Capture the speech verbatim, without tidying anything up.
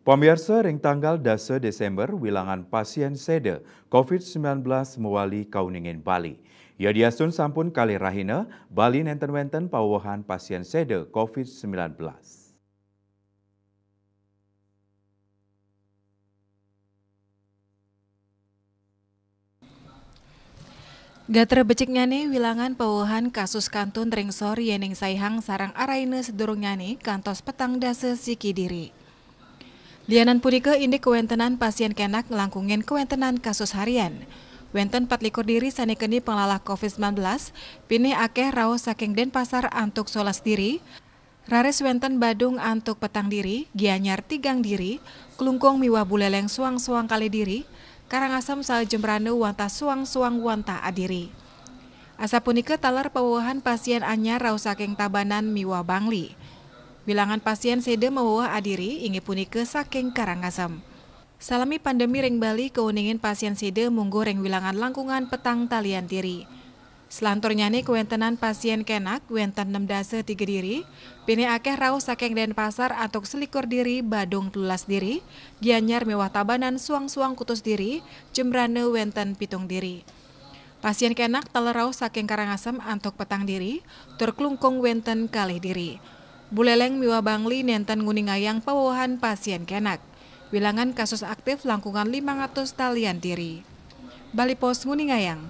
Pamiarsa, ring tanggal dasa Desember, wilangan pasien séda covid sembilan belas mawali kauningin Bali. Yadiastun sampun kalih rahina, Bali nénten wénten pawewehan pasien séda covid sembilan belas. Gatra beciknyané, wilangan pawewehan kasus kantun ring sor yéning saihang sareng araina sadurungnyané kantos petang dasa siki diri. Lianan punika, indik kawéntenan pasien kénak nglangkungin kawéntenan kasus harian. Wénten patlikur diri sané keni panglalah covid sembilan belas, pinih akéh rauh saking Dénpasar antuk solas diri, raris wénten Badung antuk petang diri, Gianyar tigang diri, Klungkung miwah Buléléng suang-suang kalih diri, Karangasem saha Jembrana wantah suang-suang wantah adiri. Asapunika taler pawewehan pasien anyar rauh saking Tabanan miwah Bangli. Wilangan pasien séda maweweh adiri inggih punika saking Karangasem. Salami pandemi ring Bali, kauningin pasien séda mungguh ring wilangan langkungan petang talian diri. Selanturnyané kawéntenan pasien kénak wénten nem dasa tiga diri, pinih akéh rauh saking Dénpasar antuk selikur diri, Badung telulas diri, Gianyar miwah Tabanan suang-suang kutus diri, Jembrana wénten pitung diri. Pasien kénak taler rauh saking Karangasem antuk petang diri, tur Klungkung wénten kalih diri. Buléléng miwah Bangli nénten nguningayang pawewehan pasien kénak. Wilangan kasus aktif langkungan limang atus talian diri. Bali Post nguningayang.